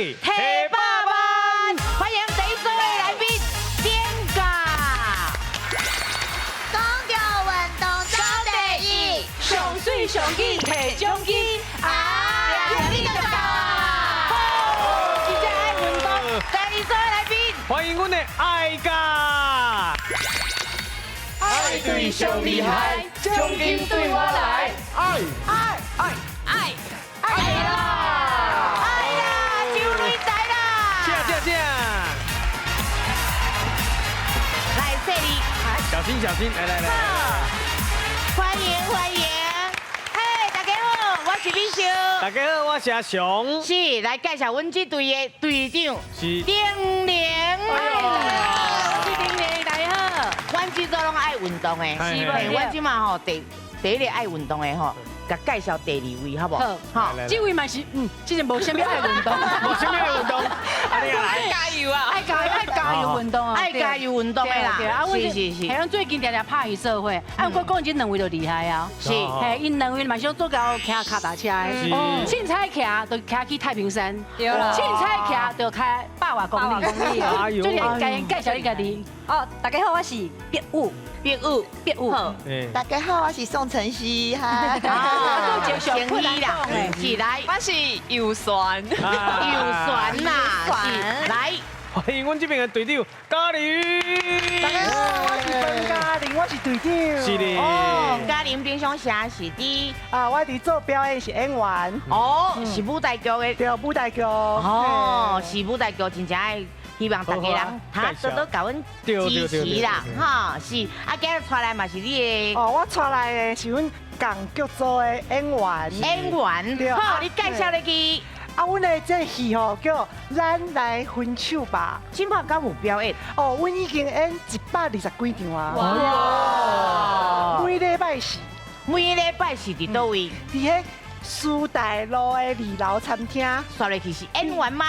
語提百萬，歡迎第一組的來賓點咖。講著運動走第一，上媠上緊提獎金啊！你就到啊！好，真正愛運動。第二組的來賓，歡迎阮的愛家。愛隊上厲害，獎金對我來。愛愛愛愛愛啦！愛啦！周雷仔啦！請請請！來，這裡。小心小心，來來來。歡迎歡迎，嘿，大家好，我是美秀。大家好，我是阿雄。是，來介紹阮這隊的隊長。是。丁玲。我是丁玲，大家好。阮這組攏愛運動的，是嘿，阮這馬吼第第一个愛運動的吼，共介紹第二位，好無？好，這位嘛是，這陣無啥物愛運動，無啥物愛運動，啊你來加油啊！愛加愛加油運動啊！愛加油運動的啦，是是是。係阮最近常常拍戲社會，啊，毋過講這兩位就厲害啊。是，嘿，𪜶兩位嘛是做𠢕騎跤踏車的，凊彩騎就騎去太平山，對啦，凊彩騎就開百外公里。哎呦，最近介紹你家己。哦，大家好，我是碧武，碧武，碧武。大家好，我是宋晨曦，哈。成曦啦，是來，我是游璇，游璇啦，是來，歡迎阮這邊的隊長嘉玲。大家好，我是彭嘉玲，我是隊長。是的。哦，嘉玲平常時是佇啊，我佇做表演是演員。哦，是舞台劇的。對，舞台劇。哦，是舞台劇，真正愛。希望大家人哈多多共阮支持啦，哈是。啊，今日帶來嘛是你的。哦，我帶來的是阮港劇組的演員。演員，對。好，你介紹入去。啊，阮的這戲吼叫《咱來分手吧》。這擺敢有表演？哦，阮已經演120幾場啊。哇！每禮拜四。每禮拜四佇佗位？佇彼師大路的二樓餐廳。煞落去是演員嗎？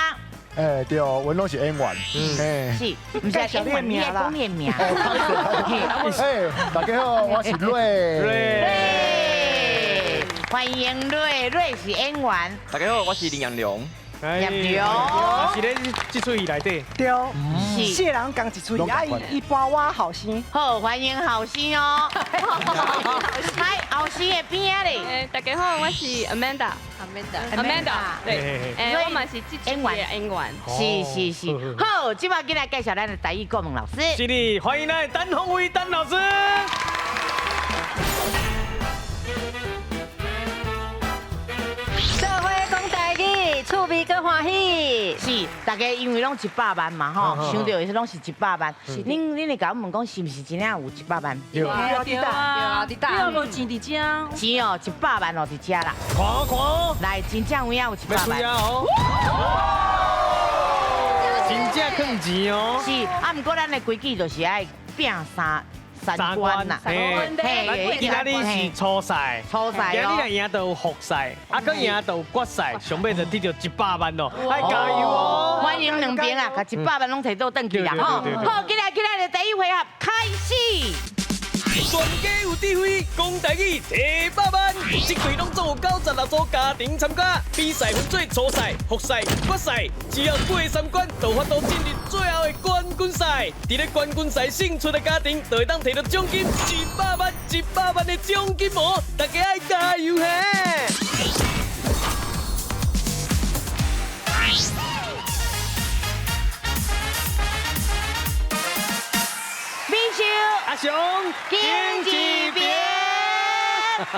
哎，對，阮攏是演員，是，毋是演員，你愛講你的名。哎，大家好，我是瑞。瑞，歡迎瑞，瑞是演員。大家好，我是林陽龍。葉龍，是咧這齣戲內底。對，是四個人仝一齣戲，啊，伊搬我後生。好，歡迎後生哦。來，後生的邊仔咧。大家好，我是 Amanda。Amanda。Amanda。對，我嘛是這齣的演員。是是是。好，這擺緊來介紹咱的台語顧問老師。是的，歡迎咱的陳鳳威陳老師。做伙講台語，趣味閣歡喜。是，大家因為攏一百萬嘛吼，想著的是攏是一百萬。恁恁會共阮問講是毋是真正有一百萬？對啊對啊，對啊，你有無錢佇遮？錢哦，一百萬哦佇遮啦。看看。來，真正有影有一百萬。真正囥錢哦。是，啊，毋過咱的規矩就是愛拼三關啦，嘿，今仔日是初賽，初賽今日若贏就有復賽，啊，閣贏就有決賽，上尾就得著一百萬咯，愛加油哦！歡迎兩邊啊，共一百萬攏提倒轉去啦，吼！好，今日今日的第一回合開始。全家有智慧，講台語提百萬，這隊攏總有96組家庭參加，比賽分做初賽、復賽、決賽，只要過三關，就有法度進入最後的冠軍賽。佇咧冠軍賽勝出的家庭，就會當提著獎金一百萬、一百萬的獎金哦！大家愛加油嘿！美秀，阿雄，敬一邊。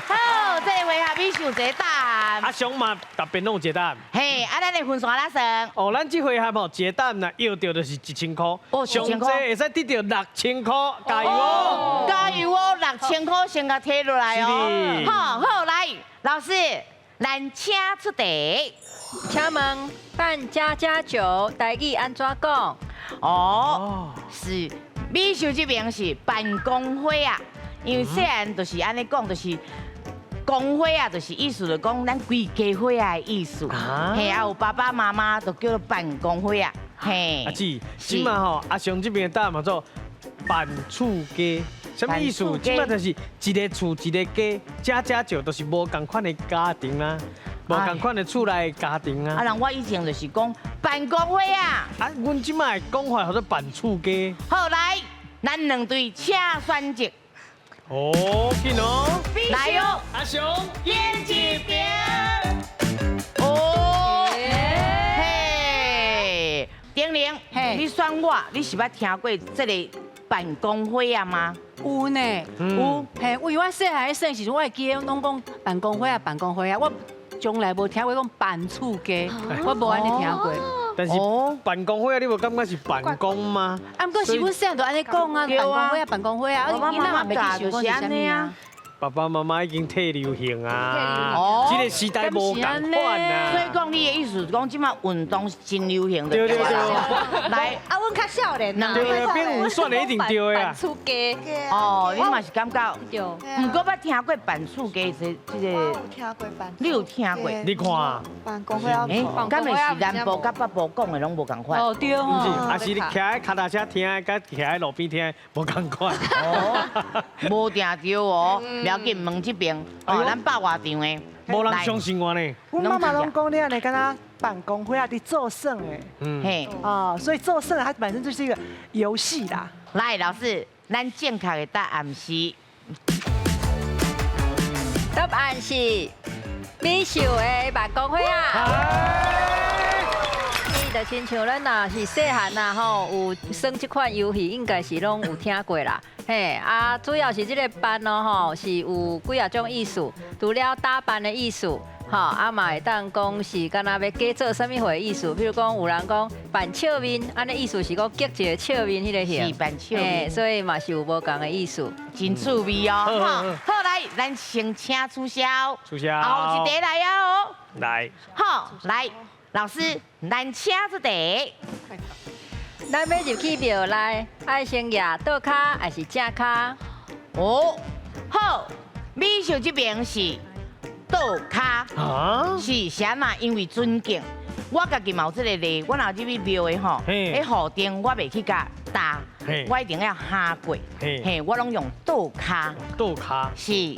好，這個回合美秀一個答案。阿雄嘛特別攏有一個答案。嘿，啊，咱的分數按怎算？哦，咱這回合吼，一個答案若搖著就是1000箍，哦，上濟會使得著6000箍，加油哦！加油哦，6000箍先共提落來哦。好，好，來，老師，咱請出題。請問辦家家酒台語按怎講？哦，是。美秀這邊是辦公會啊，因為細漢就是按呢講，就是公會啊，就是意思就講咱規家伙仔的意思。嘿啊，有爸爸媽媽就叫做辦公會啊。嘿，阿姊，這馬吼，阿雄這邊的答案叫做辦厝家，啥物意思？這馬就是一个厝一个家，家家酒就是無仝款的家庭啦，無仝款的厝內家庭啊。啊，人我以前就是講辦。办公会啊。啊，阮这摆讲法叫做办厝家。好，來，咱兩隊請選擇。哦，緊哦。來哦，阿雄，演一邊。哦，嘿，丁玲，你選我，你是捌聽過這個辦公會啊嗎？有呢，有，嘿，因為我細漢細時陣，我會記得攏講辦公會啊，辦公會啊，我從來無聽過講辦厝家，我無按呢聽過。但是辦公會啊，你無感覺是辦公嗎？啊，毋過是阮細漢就按呢講啊，辦公會啊，辦公會啊，囡仔嘛袂去想講是啥物啊。爸爸媽媽已經退流行啊，這個時代無仝款啊。所以講你的意思是講，這擺運動真流行的。對對對。來，啊，阮較少年對對，變有選的一定對的啊。辦厝家。哦，你嘛是感覺？對。毋過捌聽過辦厝家這這個。我有聽過辦。你有聽過？你看。辦公會啊。欸，敢會是南部佮北部講的攏無仝款？哦，對哦。毋是，啊是你徛佇跤踏車聽的，佮徛佇路邊聽的無仝款。哦，無定對哦。不要緊，問這邊，哦，咱百外場的，無人相信我呢。阮媽媽攏講你按呢敢若辦公會啊，佇做耍的，嘿，啊，所以做耍它本身就是一個遊戲啦。來，老師，咱正確的答案是，答案是美秀的辦公會啊。就親像咱若是細漢啊吼，有耍這款遊戲，應該是攏有聽過啦。嘿，啊，主要是這個扮哦吼，是有幾仔種意思，除了打扮的意思，吼，啊嘛會當講是敢若欲假做啥物貨的意思。比如講有人講扮笑面，按呢意思是講激一個笑面彼個形。是扮笑面，所以嘛是有無仝的意思。真趣味哦。好，來，咱先請促銷。促銷。後一題來啊哦。來。好，來。老師，咱請這題。咱欲入去廟內，愛先蜈倒跤還是正跤？哦，好，美秀這邊是倒跤，啊，是啥嘛？因為尊敬，我家己嘛有這個例，我若入去廟的吼，彼雨燈我袂去共搭，我一定要哈過，嘿，我攏用倒跤。倒跤是。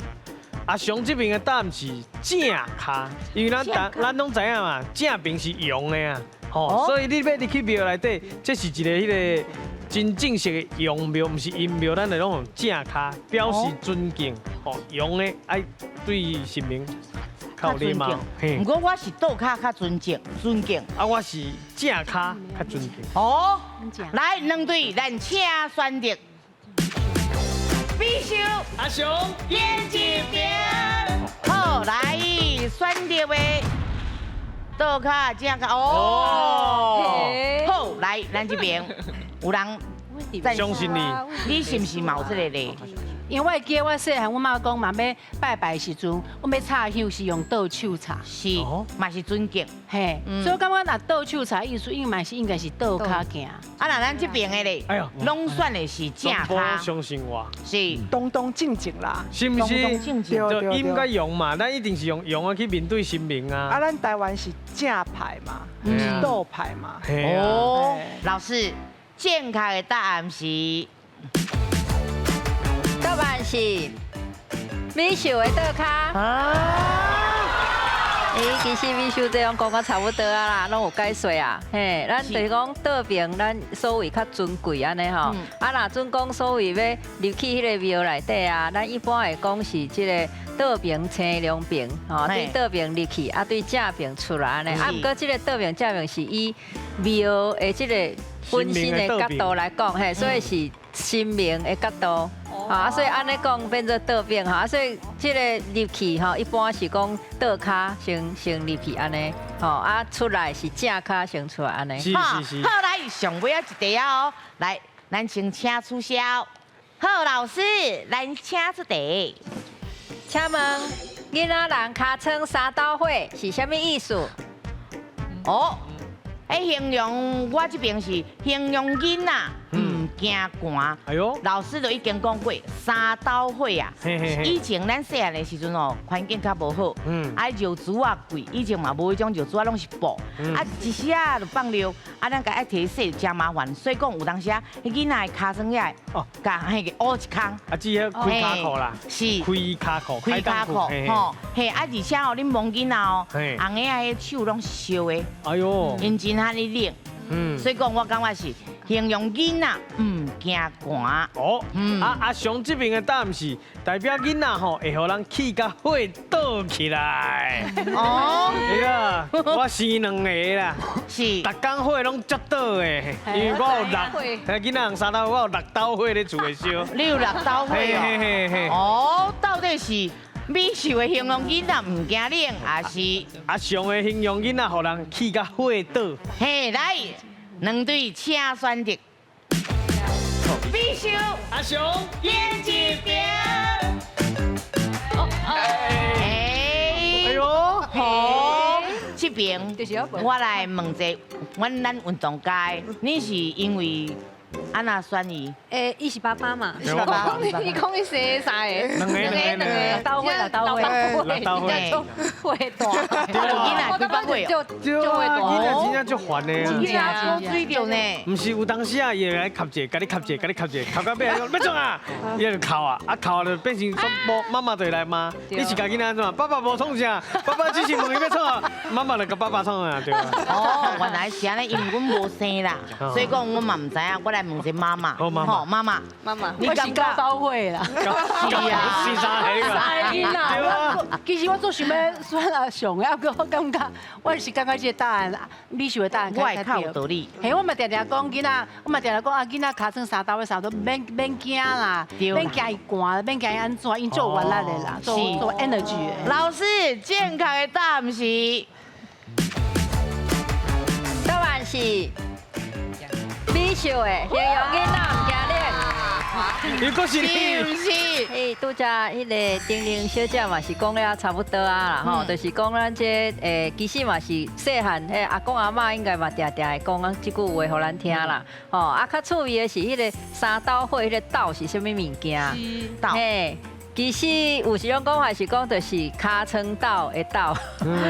阿雄這邊的答案是正跤，因為咱攏知影嘛，正邊是陽的啊，吼，所以你欲入去廟內底，這是一個彼個真正式的陽廟，毋是陰廟，咱就攏用正跤表示尊敬，吼，陽的愛對神明較有禮貌。毋過我是倒跤較尊敬，尊敬。啊，我是正跤較尊敬。哦，來兩隊，咱請選擇。美秀，阿雄，演一邊。好，來選擇的倒跤正跤哦。好，來咱這邊有人相信你，你是毋是嘛有這個例？因為我會記得我細漢，阮媽講嘛，欲拜拜的時陣，阮欲插香是用倒手插，是，嘛是尊敬，嘿，所以我感覺若倒手插意思，應該是應該是倒跤行。啊，若咱這邊的咧，哎呦，攏選的是正跤。相信我，是東東正正啦，是毋是？就陰佮陽嘛，咱一定是用陽啊去面對神明啊。啊，咱台灣是正派嘛，毋是倒派嘛。哦，老師，正確的答案是。答案是美秀的倒跤。啊！欸，其實美秀這樣講甲差不多啊啦，攏有解說啊。嘿，咱就是講倒爿，咱所謂較尊貴按呢吼。啊，若準講所謂欲入去彼个廟內底啊，咱一般會講是這个倒爿青龍爿，吼，對倒爿入去，啊對正爿出來按呢。啊，毋過這个倒爿正爿是以廟的這个本身的角度來講，嘿，所以是神明的角度。啊，所以按呢講變做倒爿吼，啊，所以這個入去吼，一般是講倒跤先先入去按呢，吼，啊出來是正跤先出來按呢。是是是。好，來上尾仔一題啊哦，來，咱先請促銷。好，老師，咱請出題。請問，囡仔人尻川三斗火是啥物意思？哦，欸，形容我這邊是形容囡仔毋驚寒。哎呦，老師就已經講過，三斗火啊，以前咱細漢的時陣哦，環境較無好，啊尿珠仔貴，以前嘛無彼種尿珠仔，攏是布，啊一時仔就放尿，啊咱共愛提洗誠麻煩，所以講有當時啊，彼囡仔的跤床遐，哦，共彼個烏一空，啊，這彼開跤褲啦，是，開跤褲，開跤褲，吼，嘿，啊而且哦，恁摸囡仔哦，紅仔彼手攏是燒的，哎喲，因真哈哩冷。所以講我感覺是形容囡仔毋驚寒。哦，啊阿雄這邊的答案是代表囡仔吼會予人氣甲火倒起來。哦，哎呀，我生兩個啦，是，逐工火攏足倒的，因為我有六，囡仔人三斗，我有六斗火咧厝內燒。你有六斗火哦？哦，到底是？美秀的形容囡仔毋驚冷，還是阿雄的形容囡仔，予人氣甲火倒。嘿，來，兩隊請選擇。美秀，阿雄，演一邊。哎呦，好，這邊我來問一下，阮咱運動家，你是因為？按怎選伊？欸，伊是爸爸嘛？爸爸，你講伊生三個，兩個兩個，斗火啦，斗火，斗火，火大。囡仔幾百歲？對啊，囡仔真正足煩的啊！囡仔講水著呢。毋是有當時啊，伊會來磕者，共你磕者，共你磕者，磕到尾講欲創啊，伊就哭啊，啊哭就變成說媽媽就會來罵，你是共囡仔按怎？爸爸無創啥，爸爸只是問伊欲創啊，媽媽就共爸爸創啊，對啊。哦，原來是按呢，因為阮無生啦，所以講阮嘛毋知影，我來問一下媽媽。好，媽媽，媽媽，媽媽，我是九斗火啦，是啊，是三個三個囡仔。其實我做想欲選阿雄的，啊，毋過我感覺我是感覺這個答案，美秀的答案我會較有道理。嘿，我嘛定定講囡仔，我嘛定定講啊，囡仔尻川三斗火三斗，免免驚啦，免驚伊寒，免驚伊按怎，𪜶足有活力的啦，足足 energy 的。老師，正確的答案是？答案是美秀的，形容囡仔毋驚冷。又閣是你，是毋是？嘿，拄才彼个丁玲小姐嘛是講了差不多啊啦吼，就是講咱這其實嘛是細漢，彼阿公阿嬤應該嘛定定會講啊這句話予咱聽啦。吼，啊較趣味的是彼个三斗火，彼个斗是啥物物件？斗。嘿，其實有一種講法是講，就是尻川斗的斗。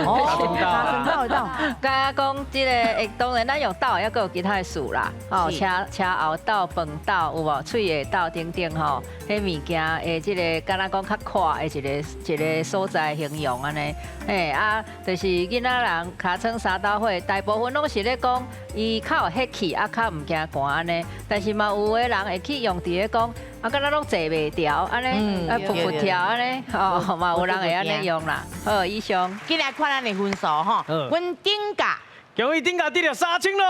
哦，尻川斗的斗。敢講這个，當然咱用斗，猶閣有其他的事啦。哦，車後斗、飯斗有無？喙會斗等等吼，彼物件的這个，敢若講較闊的一個所在形容按呢。嘿啊，就是囡仔人尻川三斗火，大部分攏是咧講伊較有血氣，啊較毋驚寒按呢。但是嘛有的人會去用佇咧講，啊敢若攏坐袂牢按呢，啊噗噗跳按呢，哦嘛有人會按呢用啦。好，以上。進來看咱的分數吼，阮頂價。恭喜頂價得著3000咯！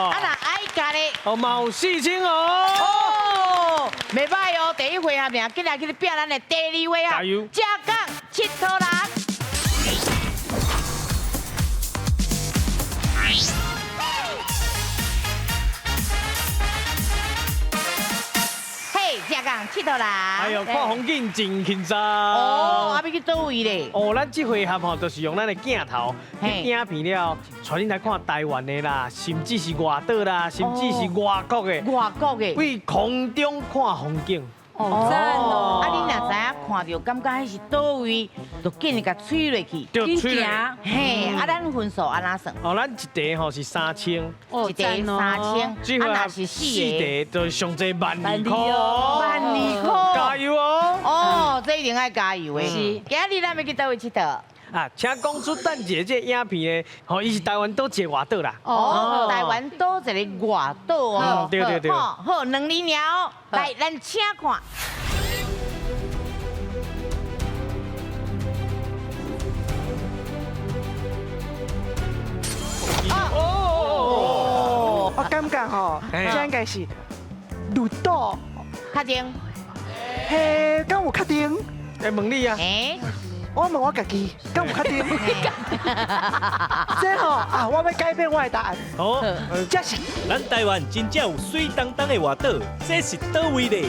啊若愛價咧，哦嘛有4000哦。哦，袂䆀哦，第一回合爾，進來去拼咱的第二回合。加油！正港𨑨迌人。嘿，正港𨑨迌人。哎呦，看風景真輕鬆。哦，啊欲去佗位咧？哦，咱這回合吼，就是用咱的鏡頭去影片了，帶恁來看台灣的啦，甚至是外島啦，甚至是外國的。外國的。對空中看風景。哦，讚哦！啊，你若知影看著，感覺彼是佗位，就緊共吹落去，對，吹落。嘿，啊，咱分數按怎算？哦，咱一題吼是3000，一題3000，啊，若是四題，就是上濟12000箍，12000箍，加油哦！哦，這一定愛加油的。是，今日咱欲去佗位𨑨迌？啊，請講出等一下這個影片的，吼，伊是台灣佗一个外島啦。哦，台灣佗一个外島哦。對對對。好，好，兩字爾，來，咱請看。哦，我感覺吼，這應該是綠島。確定？嘿，敢有確定？會問你啊。我問我家己，敢有確定？這吼啊，我欲改變我的答案。好，這是咱台灣真正有媠當當的外島，這是佗位咧？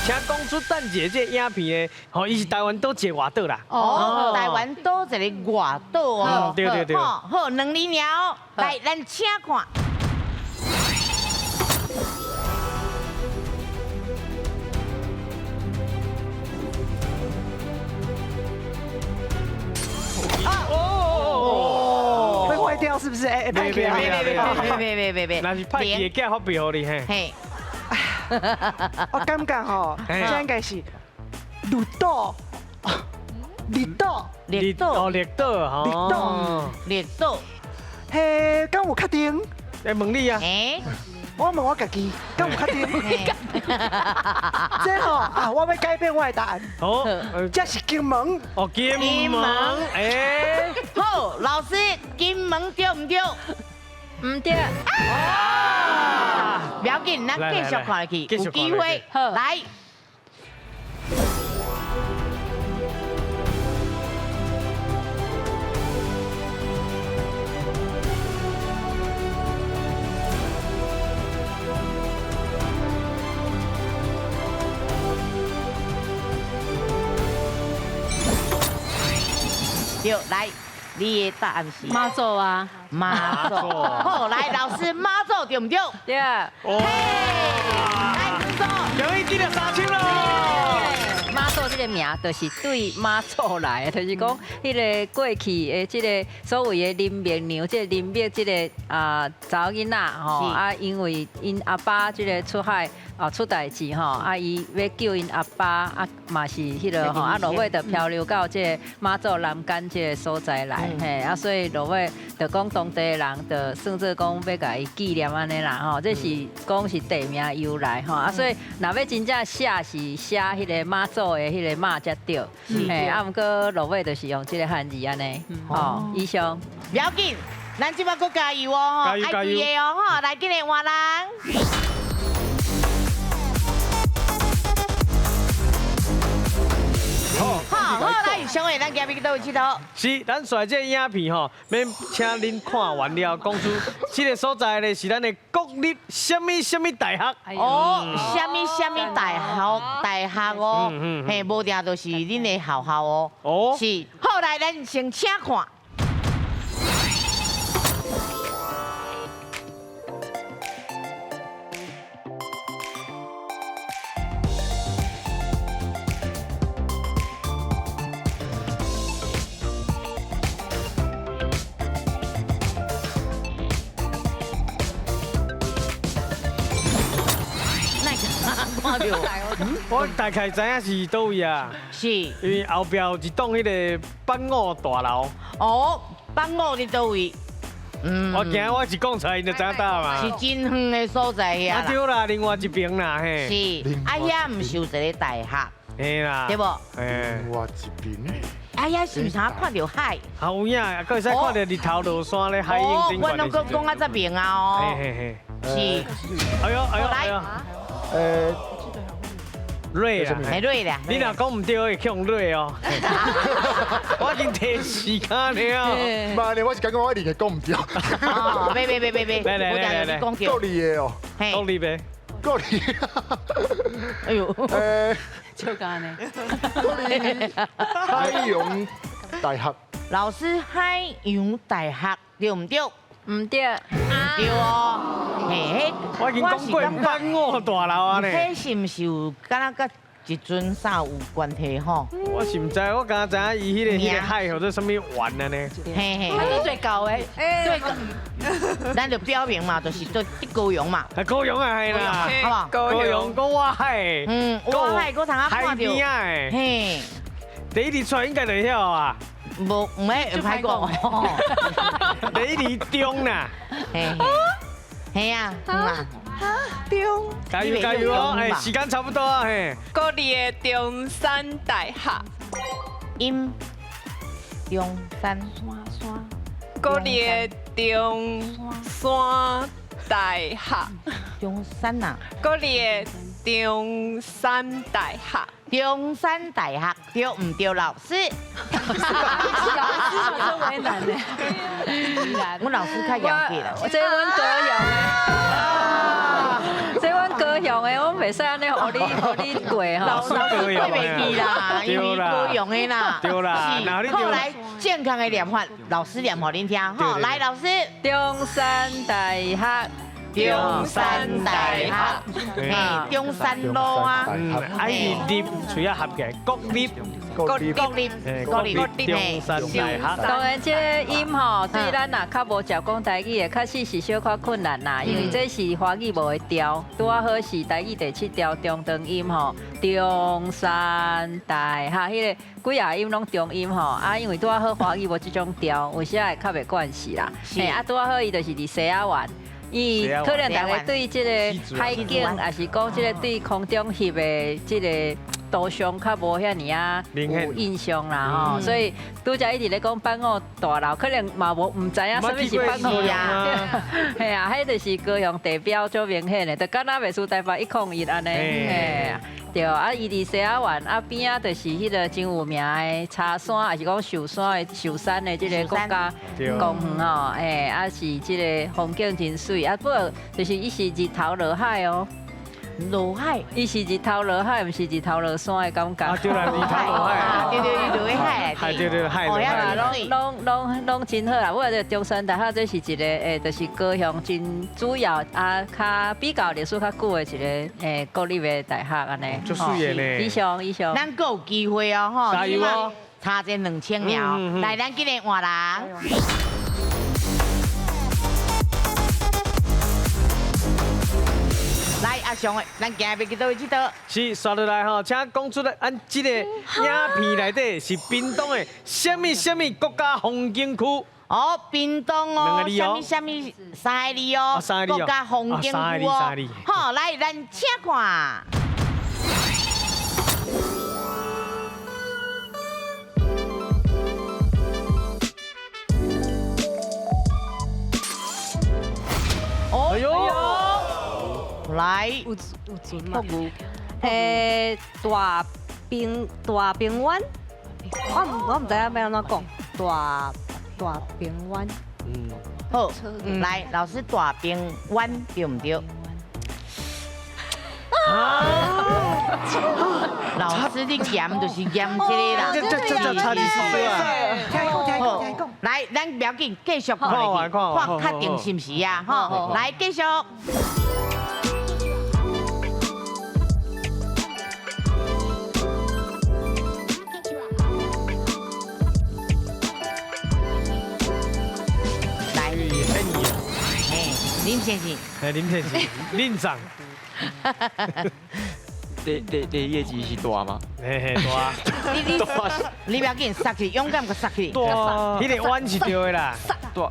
请讲出等一个这个影片的，吼，伊是台湾岛一个外岛啦。哦，台湾岛一个外岛哦。对对对。好，好，两字尔，来，咱请看。哦，会坏掉是不是？哎，别别别别别别别别，那是派去的囝发袂予你嘿。嘿，我感觉吼，这应该是绿岛，绿岛，绿岛，绿岛，绿岛，绿岛。嘿，敢有确定？来问你啊。我问我家己，敢有确定？这吼啊，我欲改变我的答案。好，这是金门。哦，金门。哎，好，老师，金门对毋对？毋对。啊！不要紧，咱继续看下去，有机会。来。对，来，你的答案是妈祖啊，妈祖。好，来，老师，妈祖对毋对？对。来，妈祖，恭喜得三千咯。妈祖这个名就是对妈祖来的，就是讲彼个过去的这个所谓的林默娘，这个林默这个啊查某囡仔吼，啊，因为𪜶阿爸这个出海啊出代志吼，啊，伊欲救𪜶阿爸啊，嘛是彼个吼，啊，落尾就漂流到这个妈祖南竿这个所在来，嘿，啊，所以落尾就讲当地的人就算做讲欲共伊纪念按呢啦吼，这是讲是地名由来吼，啊，所以若欲真正写是写彼个妈祖的彼个妈才对，嘿，啊，毋过落尾就是用这个汉字按呢，吼，以上。不要紧，咱这摆阁加油哦，爱注意哦，吼，来，紧来换人。好，好，来，小伟，咱今日去佗位𨑨迌？是，咱跩这个影片吼，免请恁看完了，讲出这个所在咧是咱的国立啥物啥物大学？哦，啥物啥物大学？大学哦，嘿，无定就是恁的学校哦。哦，是。好，来，咱先请看。我大概知影是佗位啊，是，因为后壁有一栋彼个北五大楼。哦，北五伫佗位？嗯，我惊我一讲出来，𪜶就知影佗嘛。是真远的所在遐。啊对啦，另外一边啦嘿。是，啊遐毋是有一个大学。嘿啦。对无？另外一边。啊遐是毋是看著海？啊有影，阁会使看著日头落山咧，海涌顶。我拢阁讲啊遮明啊哦。嘿嘿嘿。是。哎呦哎呦哎呦。瑞啦，系瑞啦，你若讲毋对，会去予瑞哦。我已经提时间了。妈的，我是感觉我一定会讲毋对。哦，别别别别别，来来来来，国立的哦，国立的，国立。哎呦，笑干呢？国立海洋大学。老师，海洋大学对毋对？毋对，毋对哦。嘿，我已经讲过北五大楼啊呢。彼是毋是有敢若佮一阵啥有关系吼？我是毋知，我敢若知影伊彼个海叫做啥物湾啊呢？嘿嘿，它是最高的，对，咱就表明嘛，就是对高雄嘛。啊，高雄啊，系啦，好不好？高雄，阁外海，嗯，外海阁通啊看著，嘿，第一日出来应该就晓啊。无，毋免歹讲。第一日中啦，嘿，嘿啊，哈，中，加油加油哦！哎，时间差不多啊，嘿。国立的中山大学，音中山，国立的中山大学，中山啊，国立的中山大学。中山大学对毋对？老师，老师嘛做为难呢。阮老师较严格啦。这阮高雄的，这阮高雄的，我袂使按呢，予你予你过吼。老师过袂去啦，因為高雄的啦。對啦，是。後來正確的念法，老師念予恁聽吼。來，老師。中山大學。中山大學，嘿，中山路啊，啊，伊立喙仔合起來，國立，國立，國立，國立，中山大學。當然，這个音吼，對咱若較無食講台語的，確實是小可困難啦，因為這是華語無的調，拄仔好是台語第七調中長音吼，中山大學，彼个幾仔音攏中音吼，啊，因為拄仔好華語無這種調，有時仔會較袂慣勢啦。嘿，啊，拄仔好伊就是佇西仔灣。伊可能大家對這个海景，抑是講這个對空中翕的這个圖像較無遐爾仔有印象啦吼，所以拄才一直咧講板屋大樓，可能嘛無毋知影啥物是板屋啊。嘿啊，彼就是高雄地標足明顯的，就敢若袂輸台北101按呢。嘿。對，啊，伊佇西仔灣啊邊仔，就是彼个真有名的茶山，抑是講壽山的壽山的這个國家公園吼，欸，啊是這个風景真媠，啊不過就是伊是日頭落海哦。落海，伊是日頭落海，毋是日頭落山的感覺。啊對啦，日頭落海。對對，落海。係對對海。攏攏攏攏真好啦！我覺得中山大學這是一個欸，就是高雄真主要啊，較比較歷史較久的一個欸國立的大學按呢。足媠的呢。以上以上。咱閣有機會哦，吼。加油哦！差這2000秒，來，咱今日換人。來，阿雄的，咱今日欲去佗位𨑨迌？是，紲落來吼，請講出來，按這个影片內底是屏東的啥物啥物國家風景區？哦，屏東哦，啥物啥物三个字哦，國家風景區哦。好，來，咱請看。哎喲！來，有有船嘛？欸，大平灣，我毋知影欲按怎講，大平灣。嗯，好，來，老師，大平灣對毋對？老師，你驗就是驗這个啦。這這差一絲啊！聽講聽講聽講。來，咱不要緊，繼續看落去，看確定是毋是啊？吼，來繼續。來，林先生。哎，林先生，林長。第一个字是大嗎？嘿嘿，大。你不要緊，殺去，勇敢閣殺去。大，彼个彎是對的啦。大。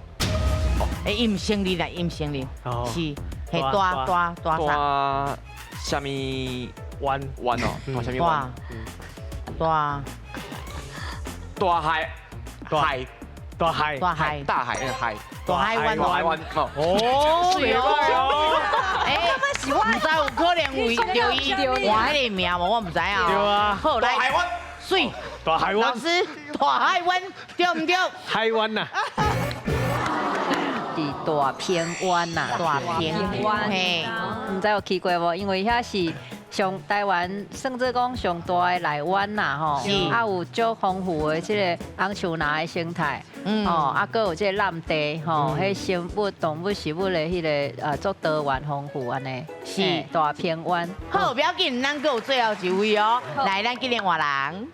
欸，伊毋承認啦，伊毋承認。是，嘿，大大大啥？大啥物灣灣哦？大啥物灣？大。大海。海。大海。大海。大海，海。大海灣。大海灣。哦。是哦。欸，毋知有可能為著伊換彼个名無？我毋知啊。對啊。好，來。大海灣。媠。大海灣。老師，大海灣對毋對？海灣呐。是大平灣呐。大平灣。嘿。毋知有去過無？因為遐是上台灣算做講上大的內灣啦吼，啊有足豐富的這个紅樹林的生態，吼啊閣有這个濫地吼，彼生物、動物、植物的彼个足多元豐富按呢，是大平灣。好，不要緊，咱閣有最後一位哦，來，咱今日換人。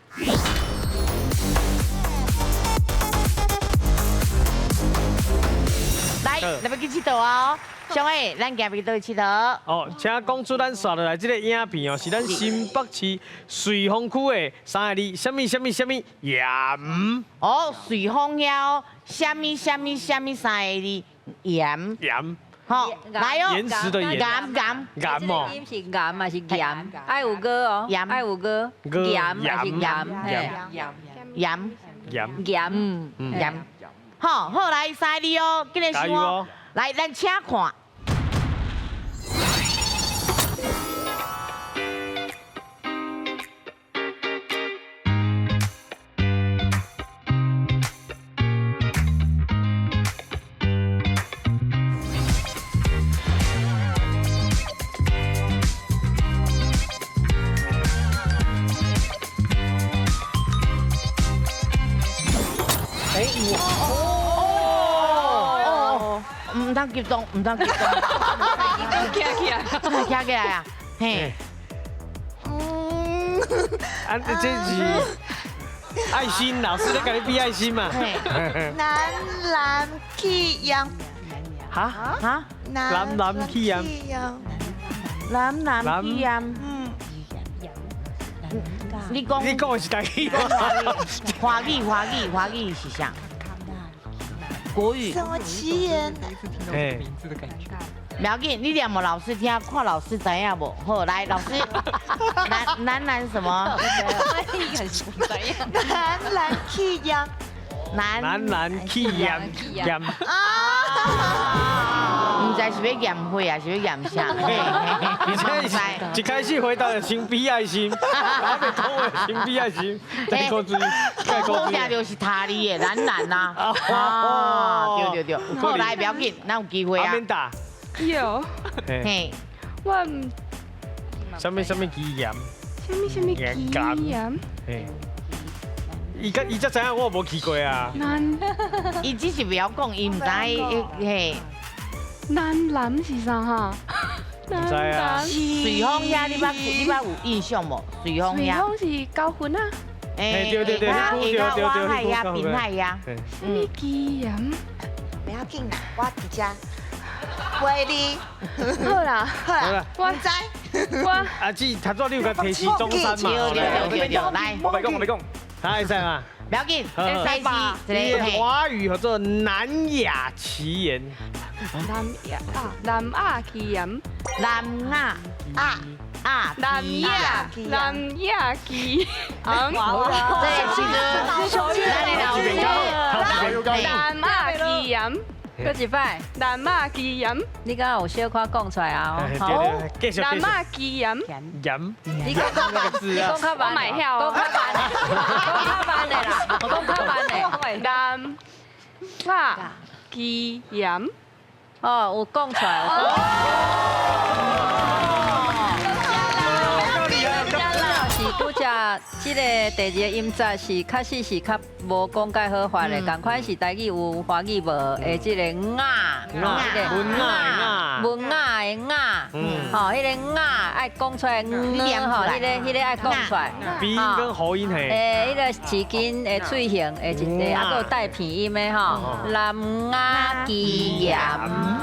來，咱欲去𨑨迌啊！小偉，咱今日去佗位𨑨迌？哦，請講出咱紲落來這个影片哦，是咱新北市瑞豐區的三个字，啥物啥物啥物鹽？哦，瑞豐鄉啥物啥物啥物三个字鹽？鹽。好，來哦。岩石的岩。岩岩。岩哦。這個音是岩還是鹽？愛有個哦，愛有個。鹽還是鹽？鹽。鹽。鹽。嗯，鹽。好，好來三个字哦，緊來想哦。來，咱請看。哦，毋通激動，毋通激動，徛起來，徛起來啊！嘿，啊，這是愛心，老師咧共你比愛心嘛。南南起陽，哈哈，南南起陽，南南起陽。你講，你講的是台語嗎？華語，華語，華語是啥？國語。什麼奇言？不要緊，你念予老師聽，看老師知影無？好，來，老師，南南南什麼？南南起陽。南南起陽鹽。毋知是欲驗血還是欲驗啥？而且一開始回答就先比愛心，還袂講話先比愛心，再講注意，再講我聽著是他字的南南啊，啊，對對對，好，來，不要緊，咱有機會啊。有。嘿。我。啥物啥物起鹽？啥物啥物起鹽？嘿。伊才伊才知影我無去過啊。南。伊只是袂曉講，伊毋知嘿。南南是啥哈？毋知啊。瑞豐遐，你捌有印象無？瑞豐遐。瑞豐是九份啊。欸，對對對，下跤挖海遐，濱海遐。啥物起鹽？不要緊啦，我佇遮陪你。好啦，好啦，我知。我阿姊，頭先你有共提示中山嘛？對對對，來。我袂講，我袂講。他會使嗎？不要緊，會使是。華語叫做南亞奇岩。南亞啊，南亞奇岩。南亞啊啊，南亞南亞奇岩。這是南亞奇岩。閣一擺，南亞奇岩，你敢有小可講出來啊？好，南亞奇岩，岩，你講較慢，你講較慢，我袂曉，講較慢，講較慢的啦，講較慢的。南亞奇岩，哦，有講出來。拄則這个第二个音節是確實是較無講介好發的，仝款是台語有華語無的這個雅，這個文雅文雅的雅，吼，彼个雅愛講出來，吼，彼个愛講出來，鼻音跟喉音嘿。欸，彼个舌根的喙形的一个，啊，閣有帶鼻音的吼，南雅奇岩，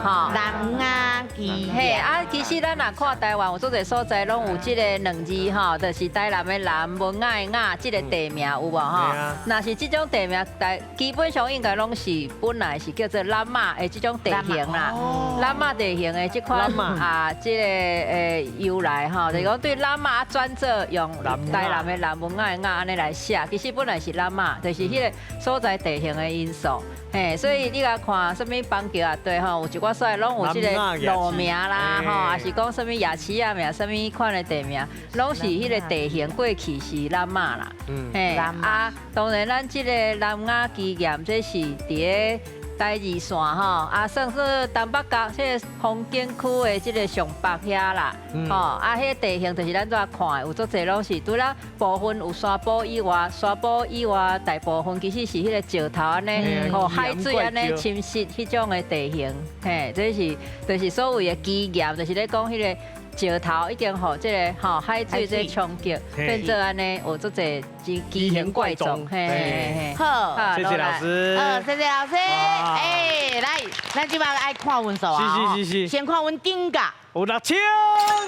吼，南雅奇嘿，啊，其實咱若看台灣有足濟所在攏有這个兩字吼，就是台南的南，文雅的雅，這个地名有無吼？若是這種地名，台基本上應該攏是本來是叫做南馬的這種地形啦，南馬地形的這款啊，這个由來吼，就是講對南馬轉做用台南的南，文雅的雅按呢來寫，其實本來是南馬，就是彼个所在地形的因素。嘿，所以你來看啥物板橋啊，對吼，有一寡所在攏有這个路名啦，吼，還是講啥物夜市啊名，啥物款的地名，攏是彼个地形過去是南馬啦。嘿，啊，當然咱這个南雅奇岩，這是佇咧台二線吼，啊，算說東北角這个風景區的這个上北遐啦，吼，啊，彼个地形就是咱蹛看的，有足濟攏是除了部分有山坡以外，山坡以外大部分其實是彼個石頭按呢，吼，海水按呢侵蝕彼種的地形，嘿，這是就是所謂的奇岩，就是咧講彼个石頭已經予這个吼海水這衝擊，變做按呢有足濟奇形怪狀。嘿嘿嘿，好，謝謝老師。謝謝老師。哎，來，咱這擺愛看分數啊。是是是是。先看阮頂甲。有6000。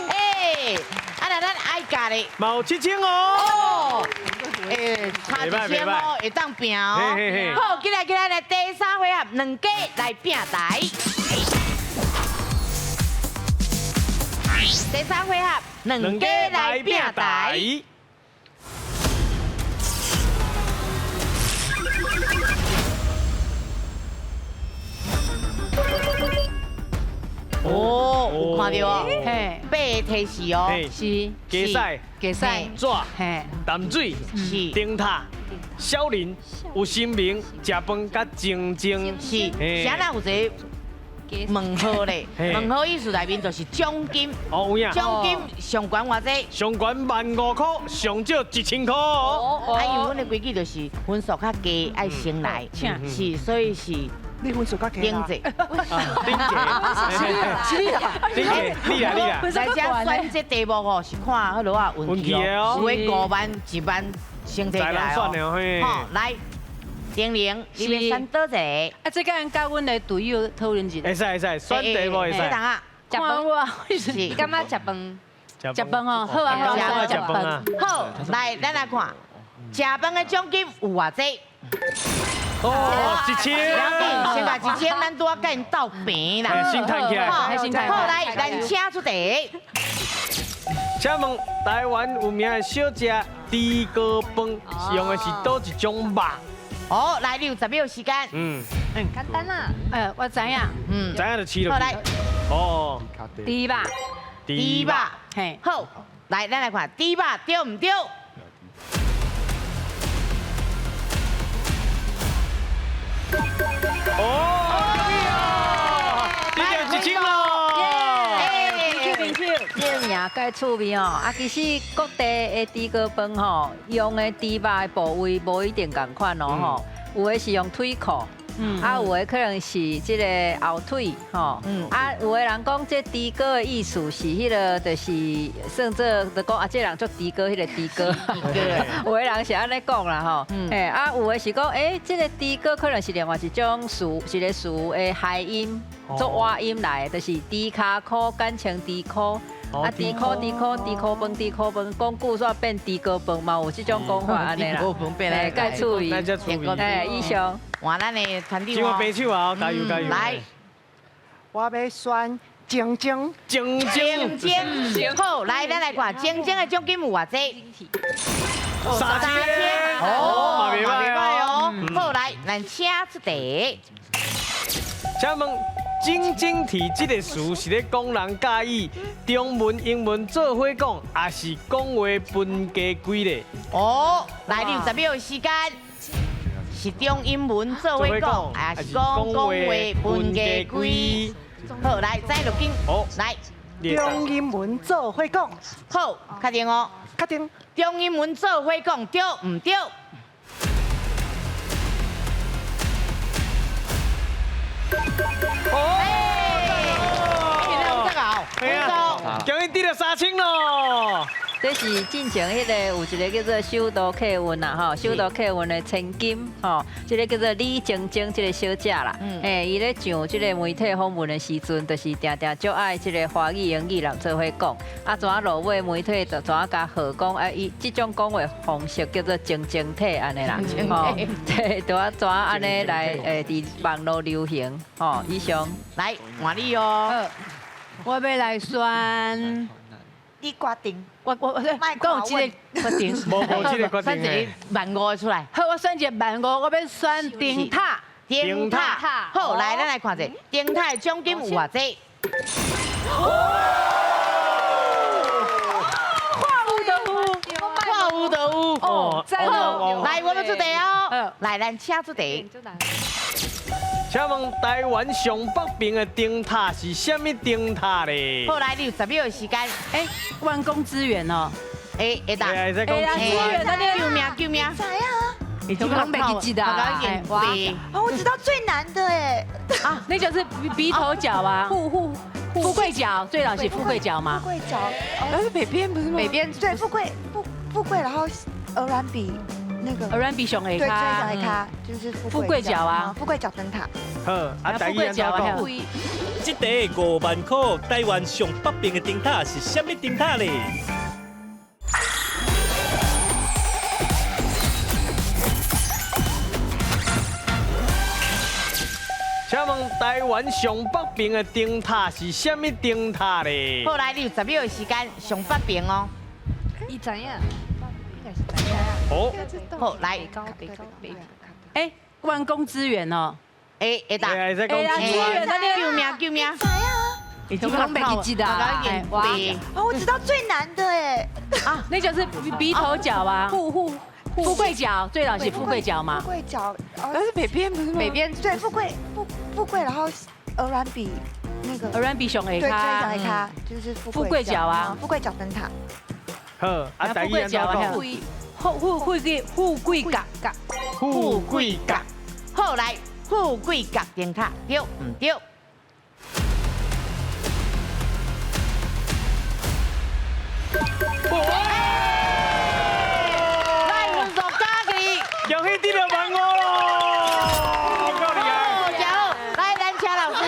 哎，啊那咱愛教的。嘛有7000哦。哎，差1000哦，會當拼哦。好，起來起來，來第三回合，兩家來拼台。第三回合，兩家來拼台。哦，有看到哦，嘿，八个提示哦，是鸡屎、鸡屎、纸、淡水、是灯塔、小林、有神明、食饭佮静静，是，啥人有一个问号咧，问号意思内面就是奖金。哦，有影。奖金上悬偌济？上悬15,000块，上少1000块。啊，因为阮的规矩就是分数较低，爱先来，是，所以是。你分数较低顶济，顶济，是你啦，顶济，你啦你啦。来这选这题目吼，是看彼落啊运气哦，有的5万、1万先提起来哦。好，来，丁玲，你欲选佗一个？啊，这个人佮阮的队友讨论一下。会使会使，选题目会使。啊，食饭我是，感觉食饭？食饭哦，好啊好啊，食饭。好，来，咱来看，食饭的奖金有偌济？哦，1000，先把1000，咱拄仔佮𪜶斗平啦。先趁起来，好，来，咱请出题。请问台湾有名的小食猪膏饭，用的是佗一种肉？哦，来，你有10秒时间。嗯，简单啦。我知影。嗯，知影就试好，来。哦，猪肉。猪肉。嘿，好，来，咱来看猪肉对毋对？哦，恭喜哦！得到1000咯！耶！这个名盖趣味哦，啊，其实各地的猪膏饭吼，用的猪肉的部位无一定仝款哦吼，有的是用腿裤。啊，有的可能是这个后腿，吼，啊，有的人讲这猪膏的意思是彼个，就是算做就讲啊，这人足猪膏，彼个猪膏，有的人是按呢讲啦，吼，啊，有的是讲，这个猪膏可能是另外一种词，一个词的谐音，做挖音来的，就是猪跤箍简称猪箍。啊，猪箍猪箍猪箍饭，猪箍饭，讲久煞变猪膏饭嘛，有这种讲法按呢啦。哎，盖趣味，哎，以上。换咱的团长。请我白手啊，加油加油！来，我欲选晶晶。晶晶。晶晶。好，来，咱来看晶晶的奖金有偌济？3000。哦，嘛袂䆀哦。好，来，咱请出题。请问。晶晶体这个词是咧讲人佮意中文、英文做伙讲，还是讲话分家几咧？哦，来，你有10秒的时间，是中英文做伙讲，还是讲讲话分家几？好，来，再录音。好，来，中英文做伙讲。好，确定哦。确定。中英文做伙讲，对毋对？哦，恭喜得了3000咯！这是进前彼个有一个叫做首都客运啦吼，首都客运的千金吼，这个叫做李晶晶这个小姐啦，伊咧上这个媒体访问的时阵，就是定定足爱这个华语、英语人做伙讲，啊，怎啊落尾媒体就怎啊共号讲，啊，伊这种讲话方式叫做晶晶体按呢啦，吼，对，就啊怎啊按呢来伫网路流行，吼，以上来换你哦，我欲来选。你决定，我讲有这个决定，无这个决定，选一个15,000的出来。好，我选一个15,000，我欲选灯塔。灯塔。好，来，咱来看一下灯塔的奖金有偌济？看有就有，看有就有。哦，好，来，我欲出题哦。来，咱请出题。请问台湾上北边的灯塔是啥物灯塔咧？好，来，你有10秒的时间。员工资源哦。会当。会使讲资源，救命救命！知啊？你拢袂记得啊？哇！我知道最难的哎。啊，那就是鼻头角啊。富贵角，最老是富贵角嘛。富贵角，那是北边不是吗？北边对富贵富贵，然后鹅銮鼻。那个鹅銮鼻上下对，最上下跤就是富贵角啊，富贵角灯塔。好，啊，富贵角啊，这题5万块，台湾上北边的灯塔是啥物灯塔咧？请问台湾上北边的灯塔是啥物灯塔咧？好，来，你有10秒的时间，上北边哦。伊知影。好，好，来，员工资源哦，会当，会使讲资源，救命救命！知啊？你拢袂记得啊？哇！我知道最难的哎，啊，那就是鼻头角啊，富贵角，最老是富贵角嘛。富贵角，那是北边不是吗？北边对，富贵富贵，然后鹅銮鼻那个鹅銮鼻上下对，最跤上下跤就是富富贵角啊，富贵角灯塔。好，啊，富贵角啊，富富富贵富贵角角，富贵角。好来，富贵角灯塔对毋对？来，分数加起，恭喜得了万五咯！够厉害！真好，来，咱请老师。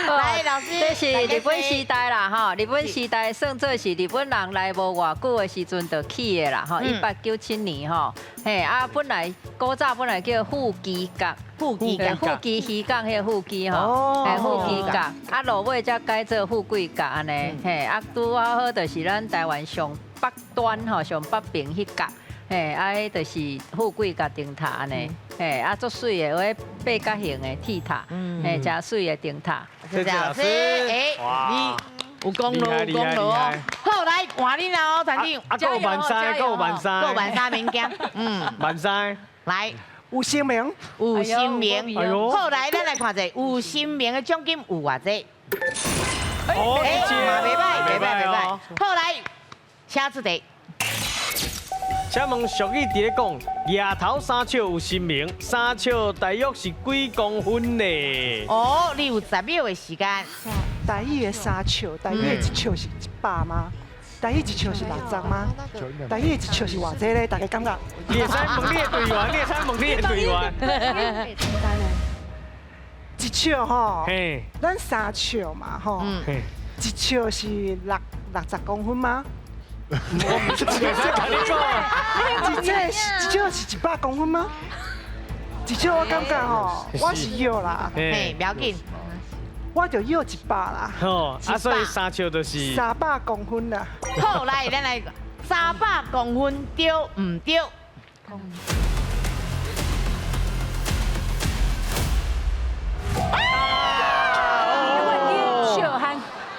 来，老师，这是日本时代啦，吼！日本时代算做是日本人来无偌久的时阵就起的啦，吼！1897年吼，嘿啊，本来古早本来叫富基角，富基角，富基渔港彼个富基吼，嘿富基角，啊落尾才改做富贵角按呢，嘿啊拄好就是咱台湾上北端吼，上北边彼角。嘿，啊，彼就是富贵角灯塔按呢，嘿，啊，足媠的，有彼八角形的铁塔，嘿，诚媠的灯塔。谢谢老师，哎，你有功劳，有功劳哦。好，来换你啦哦，团长。啊，够万三，够万三，够万三免惊。嗯，万三。来，有姓名，有姓名。好，来，咱来看者，有姓名的奖金有偌济？哦，哎，袂歹，袂歹，袂歹。好，来，请出题。请问俗语伫咧讲，额头三尺有神明，三尺大约是几公分呢？哦，你有10秒的时间。台语的三尺，台语的一尺是100吗？台语一尺是60吗？台语的一尺是偌济咧？大家感觉？你会使问你的队员，你会使问你的队员。一尺吼，咱三尺嘛吼，一尺是60公分吗？我唔是跟你讲，一尺是100公分吗？一尺我感觉吼，我是要啦，嘿，不要紧，我就要100啦。哦，啊，所以三尺就是300公分啦。好，来，咱来300公分对毋对？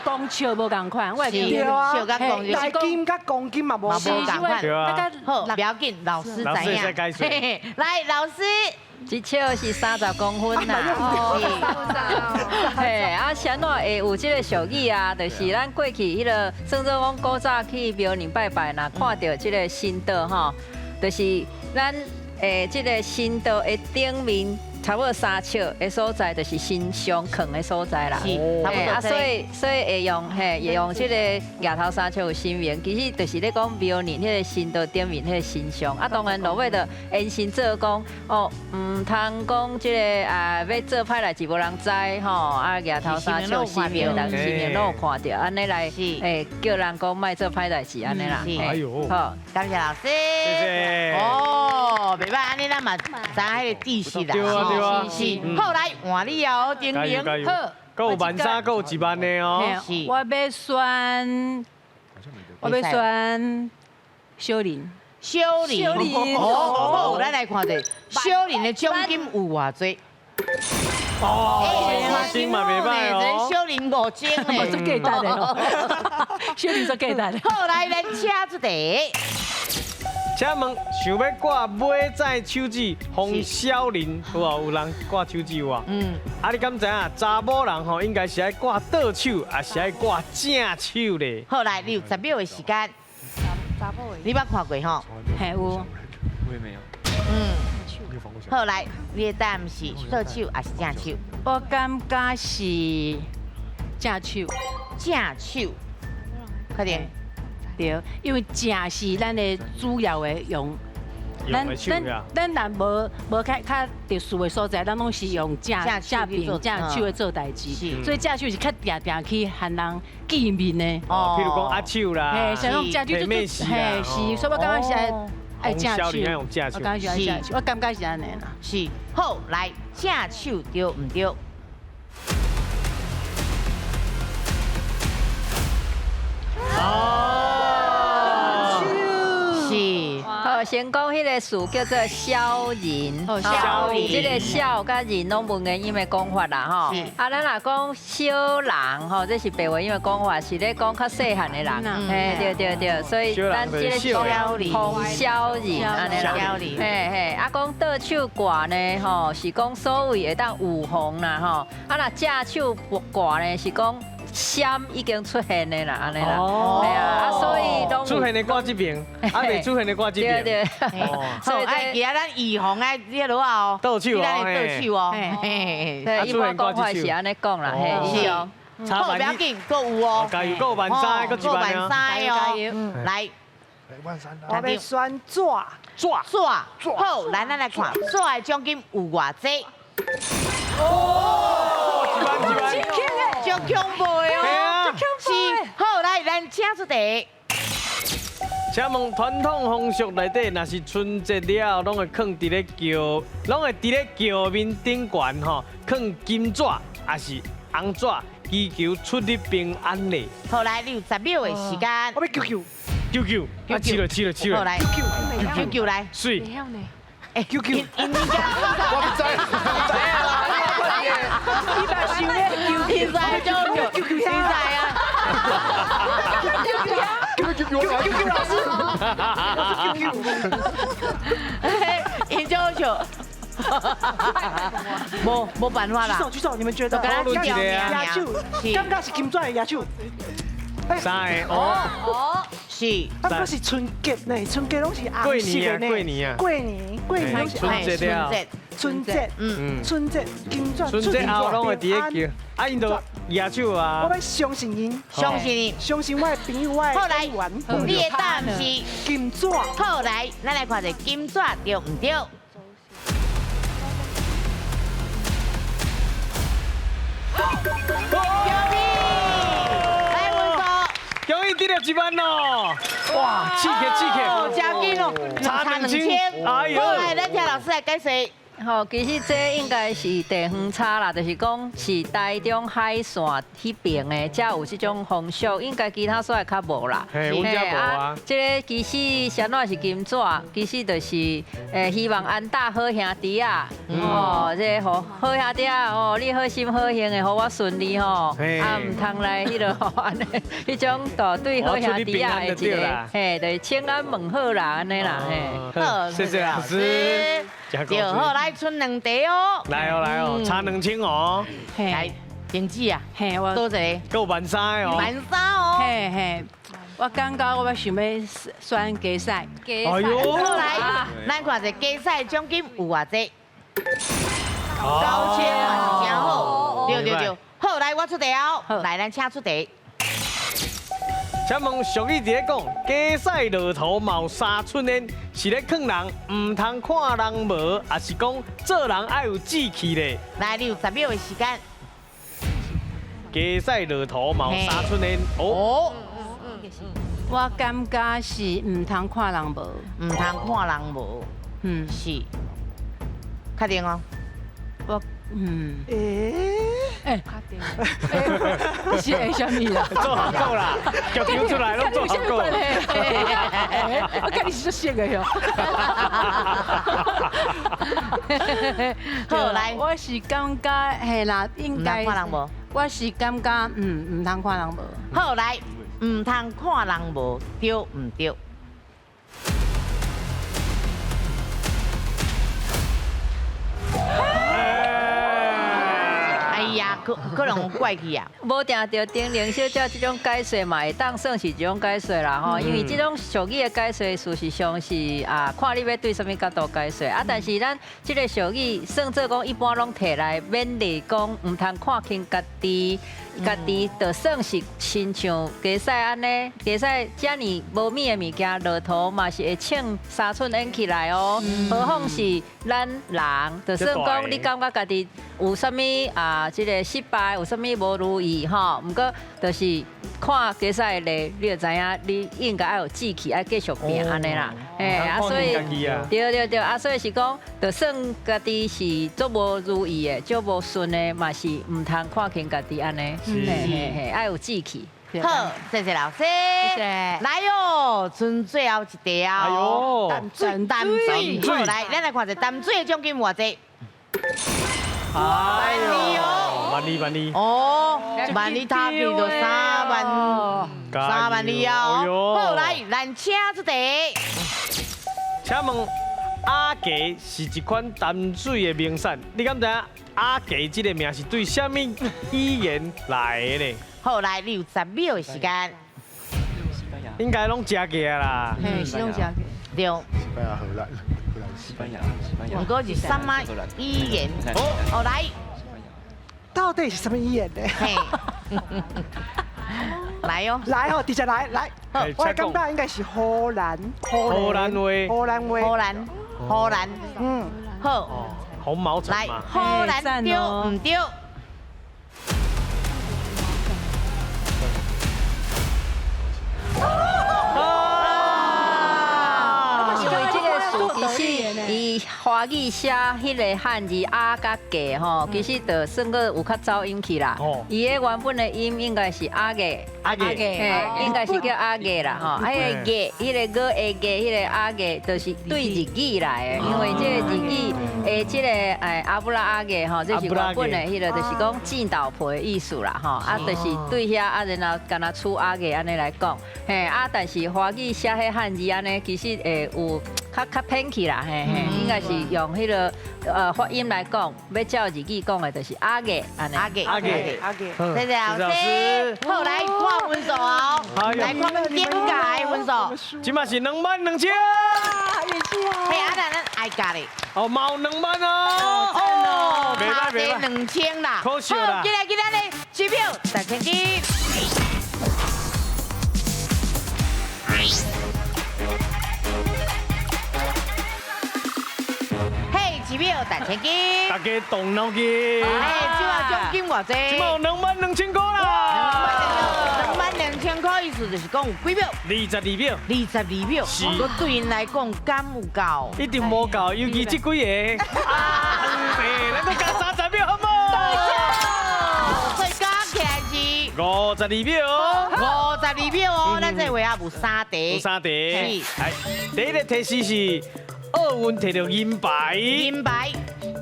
公尺无仝款，我会记得啊，台斤佮公斤嘛无仝款。好，不要紧，老师知影。来，老师，一尺是30公分啦。嘿，啊，啥怎会有这个俗语啊？就是咱过去彼个，算做讲古早去庙里拜拜，若看到这个神道吼，就是咱这个神道的顶面。差不多3尺的所在，就是神像囥的所在啦。啊，所以会用嘿，会用这个额头3尺有神明，其实就是咧讲庙里彼个神道顶面彼个神像。啊，当然落尾就延伸做讲哦，毋通讲这个啊，欲做歹代志无人知吼。啊，额头3尺有神明，人神明拢有看著，按呢来叫人讲莫做歹代志按呢啦。哎呦，好，感谢老师。谢谢。哦，袂歹，按呢咱嘛知影彼个知识啦。是，好来换你哦，丁玲。好，阁有万三，阁有1万的哦。是，我欲选，我欲选小林。小林，好，咱来看者，小林的奖金有偌济？哦，五千嘛袂歹哦。小林5千呢，足简单的哦。小林足简单的。好，来，咱请出题。请问，想欲挂尾仔手指，予小林有无？有人挂手指有无？嗯。啊，你敢知影？查某人吼，应该是爱挂倒手，还是爱挂正手咧？好，来，你有10秒的时间。查某的。你捌看过吼？嘿，有。我也没有。嗯。好，来，你的答案是倒手还是正手？我感觉是正手。正手。快点。对，因为正是咱的主要的用，咱咱若无较较特殊的所在，咱拢是用正正边正手的做代志，所以正手是较定定去和人见面的。哦，譬如讲握手啦，嘿，像讲正手就嘿是，所以我感觉是爱正手，我感觉是爱正手，我感觉是按呢啦。是，好，来正手对毋对？哦。是，好，先讲彼个词叫做痟人，痟人，这个痟佮人攏文言音的讲法啦，吼。啊，咱若讲小人吼，这是白话音的讲法，是咧讲较细汉的人。嘿，对对对，所以咱这个讲红痟人按呢啦。嘿嘿，啊，讲倒手挂呢，吼，是讲所谓会当有防啦，吼。啊，若正手挂呢，是讲闪已经出现的啦，按呢啦。哦。对啊，所以拢出现的挂这边，啊未出现的挂这边。对对。所以爱记得咱预防爱这落哦。倒手哦。倒手哦。对，一般讲法是按呢讲啦，嘿，是哦。好，不要紧，阁有哦。加油，阁有万三，阁一万哦。万三哦。来。我欲选纸。纸。纸。好，来咱来看纸的奖金有偌济？哦，一万一万。足恐怖的哦。是。好，来，咱请出题。请问传统风俗内底，若是春节了后，拢会囥伫咧轿，拢会伫咧轿面顶悬吼，囥金纸，抑是红纸，祈求出入平安咧。好，来，你有10秒的时间。我欲求求。求求，啊，试了试了试了。好，来，求求求来。水。哎，求求。我毋知。知啊。你把想咧求求，求求，求求啊！求求求求求老师。求求。研究笑。无办法啦。举手举手，你们觉得？野手，感觉是金纸的野手。三个哦，是，啊，阁是春节呢，春节拢是红色的呢。过年啊，过年，过年拢是春节了。春节，春节金纸，春节后拢会伫咧叫，啊，𪜶就举手啊。我欲相信𪜶，相信𪜶，相信我的朋友，我的好来，你的答案是金纸。好来，咱来看一下金纸对毋对？恭喜得了1万哦！哇，刺激刺激！真紧哦，差2000。哎呦！好，来，咱请老师来解释。吼，其实这应该是地方差啦，就是讲是台中海线彼边的，才有这种风俗，应该其他所在较无啦。嘿，阮遮无啊。这个其实啥物是金纸，其实就是希望安搭好兄弟啊，哦，这个好兄弟啊，哦，你好心好行的，予我顺利吼，啊，毋通来彼落按呢，彼种就对好兄弟啊的一个，嘿，就是请安问好啦，按呢啦，嘿。好，谢谢老师。对，好，来剩2题哦。来哦，来哦，差2000哦。来，玲子啊，嘿，我多谢。阁有13000哦。13000哦。嘿嘿，我感觉我欲想欲选加赛。哎呦。好来，咱看一下加赛奖金有偌济？9000嘛是真好。对对对。好，来我出题哦。来，咱请出题。请问俗语伫咧讲，加赛落土嘛有3寸烟，是咧劝人毋通看人无，抑是讲做人爱有志气咧？来，你有10秒的时间。加赛落土嘛有3寸烟，哦。我感觉是毋通看人无，毋通看人无，是，确定哦。我。欸，是会啥物啦？做好够啦，剧场出来拢做好够。我看你是足熟的哟。好来，我是感觉嘿啦，应该。看人无？我是感觉毋通看人无。好来，毋通看人无，对毋对？可能有怪去啊。无定著丁玲小姐这种解说嘛，会当算是一种解说啦吼，因为这种俗语的解说，事实上是啊，看你欲对啥物角度解说啊。但是咱这个俗语算做讲一般拢提来勉励讲，毋通看轻家己，家己就算是亲像鸡屎按呢，鸡屎遮尔无物的物件落土嘛是会穿3寸烟起来哦。何况是咱人，就算讲你感觉家己有啥物啊，这个失败，有啥物无如意吼，毋过就是看鸡屎的例，你就知影你应该爱有志气，爱继续拼按呢啦。嘿啊，所以对对对，啊，所以是讲，就算家己是足无如意的，足无顺的，嘛是毋通看轻家己按呢。嘿嘿嘿，爱有志气。好，谢谢老师。谢谢。来哟，剩最后一题啊！淡水，淡水。好，来，咱来看一下淡水的奖金偌济。哎呦，万二万二。哦，万二他去就3万，3万2哦。好，来，咱请出题。请问阿鸡是一款淡水的名产，你敢知影阿鸡这个名是对啥物语言来的呢？好，来，你有10秒的时间。应该拢食过啦。嘿，是拢食过。对。西班牙、荷兰、荷兰、西班牙、西班牙。毋过是啥物语言？哦，来。到底是啥物语言呢？来哟，来哦，直接来来。我感觉应该是荷兰，荷兰话，荷兰话，荷兰，荷兰。嗯，好。红毛城来，荷兰对毋对？其实伊华语写彼个汉字阿佮鸡吼，其实就算阁有较走音去啦。伊的原本的音应该是阿鸡，阿鸡，嘿，应该是叫阿鸡啦吼。啊，彼个鸡，彼个个下鸡，彼个阿鸡，就是对日语来的，因为这个日语的这个阿布拉阿鸡吼，这是原本的彼个，就是讲剪豆皮的意思啦吼。啊，就是对遐啊，然后敢若出阿鸡按呢来讲，嘿啊，但是华语写彼汉字按呢，其实会有较偏去啦，嘿嘿，应该是用彼个发音来讲，欲照日语讲的，就是阿鸡，按呢。阿鸡，阿鸡，阿鸡。谢谢老师。好，来看分数哦，来看阮顶届分数。这马是2万2千。嘿，啊，咱爱加咧。哦，嘛有2万哦。哦，差这2000啦。可惜啦。好，进来进来咧，支票10千金。嘿，一秒10千金。大家动脑筋。哎，这马奖金偌济？这马有2万2千块啦。2万2千块，意思就是讲有几秒？22秒。22秒。是。我对𪜶来讲，敢有够？一定无够，尤其这几个。啊，咱阁加30秒，好无？所以加起来是52秒。52秒哦，咱这回合有3题。有3题。是。来，第一个提示是奥运摕到银牌。银牌。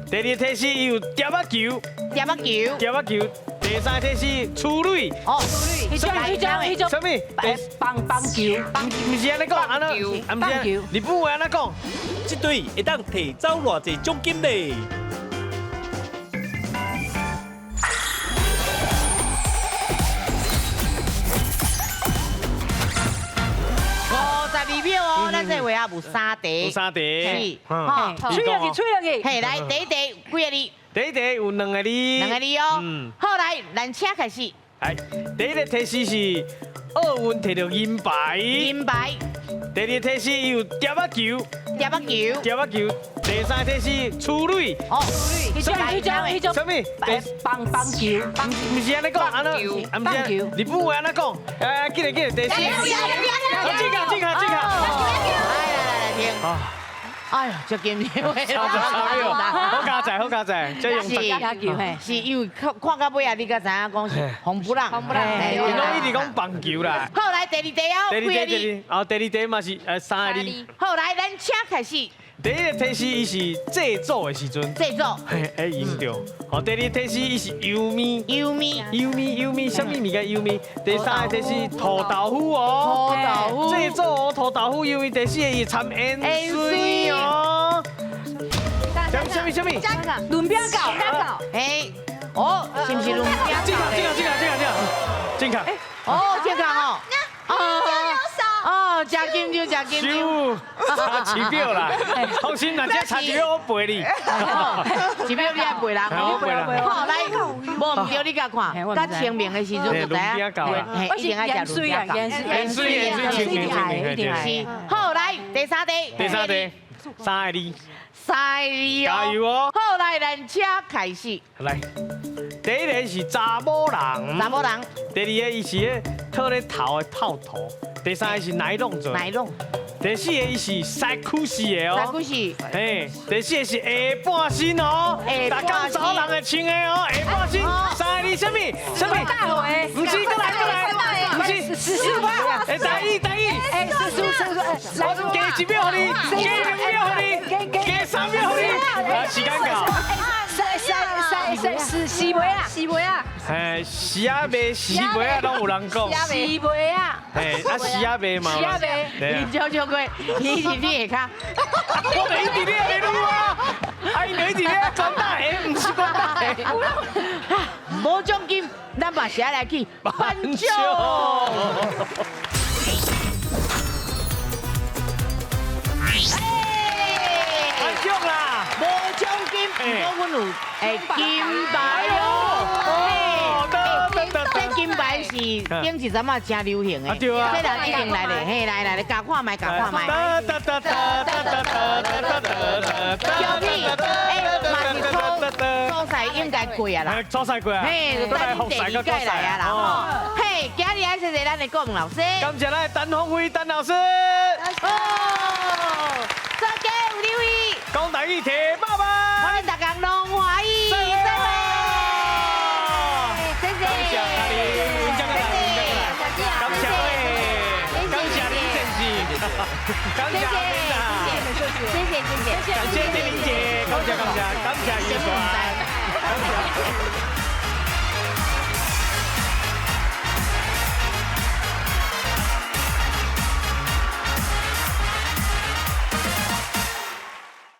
第二个提示有蝶仔球。蝶仔球。蝶仔球。第三个提示处女。哦，处女。彼种，啥物？棒棒球。毋是按呢讲，按呢，棒球。日本话按呢讲？这队会当提走偌济奖金呢？ 52秒哦，咱这回合有3题。有3题。是。吼，吹落去，吹落去。嘿，来，第一题几个字？第一题有2个字。2个字哦。好，来，咱请开始。来，第一个提示是奥运摕到银牌。银牌。第二个提示有蝶仔球。蝶仔球。蝶仔球。第三个提示处女。哦，彼种，彼种，彼种。啥物？棒棒球。毋是按呢讲，按呢，棒球。日本话按呢讲？哎，紧来紧来，第四。进卡进卡进卡。来来来来听。哎呦，足紧张的。 30秒，好加载，好加载，这用是，是因为看看到尾啊，你才知影讲是红不让，红不让，𪜶拢一直讲棒球啦。好，来第二题哦，第二题，第二，哦，第二题嘛是3个字。好，来，咱请开始。第一个提示，伊是制作的时阵。制作。嘿，会用著。好，第二个提示，伊是油面。油面。油面，油面，啥物物件油面？第三个提示，土豆腐哦。土豆腐。制作哦，土豆腐油面。第四个，伊掺盐水哦。啥物啥物？轮饼狗。嘿，哦，是毋是轮饼狗？正确，正确，正确，正确，正确。哦，正确哦。哦，真紧张，真紧张。差1秒啦，放心啦，这差1秒我赔你。1秒你爱赔人哦。好，来，无毋对，你共看，较清明的时阵就知影，嘿，一定爱食轮饼狗。盐水，盐水，清明，清明，一定爱。好，来，第三题。第三题，3个字。3个字哦。加油哦。好，来，咱请开始。来，第一个是查某人。查某人。第二个伊是咧套咧头的套头。第三个是奶龙做。奶龙。第四个伊是塞苦死的哦。塞苦死。嘿，第四个是下半身哦。下半身。逐工查某人会穿的哦，下半身。3个字啥物？啥物？大话。毋是，阁来阁来。毋是，四四八。哎，大意大意。哎，四四四，我加一秒予你，加2秒予你，加3秒予你。啊，时间到。三三三三四四尾啊，四尾啊。嘿，四仔卖四尾啊，拢有人讲。四尾啊。嘿，啊四仔卖嘛。四仔卖。你少少过，你是你下骹。我袂一直咧咧撸啊，啊伊就一直咧转大下，毋是转大下。无奖金，咱嘛是爱来去颁奖。颁奖啦！无奖金，不过阮有金牌哦。这金牌是顶一阵仔真流行的，对啊，这人一定来咧，嘿，来来，加看觅，加看觅。小屁，哎，嘛是初赛应该过啊啦，初赛过啊，嘿，就等第二届来啊啦，吼，嘿，今日爱谢谢咱的顾问老师，感谢咱的陈凤飞陈老师，哦，再见，有你位，讲台语提爸爸，欢迎大家拢欢喜，再会。谢谢，感谢阿玲，感谢感谢林先生，感谢阿玲啊，谢谢谢谢，感谢志玲姐，感谢感谢感谢玉川，感谢。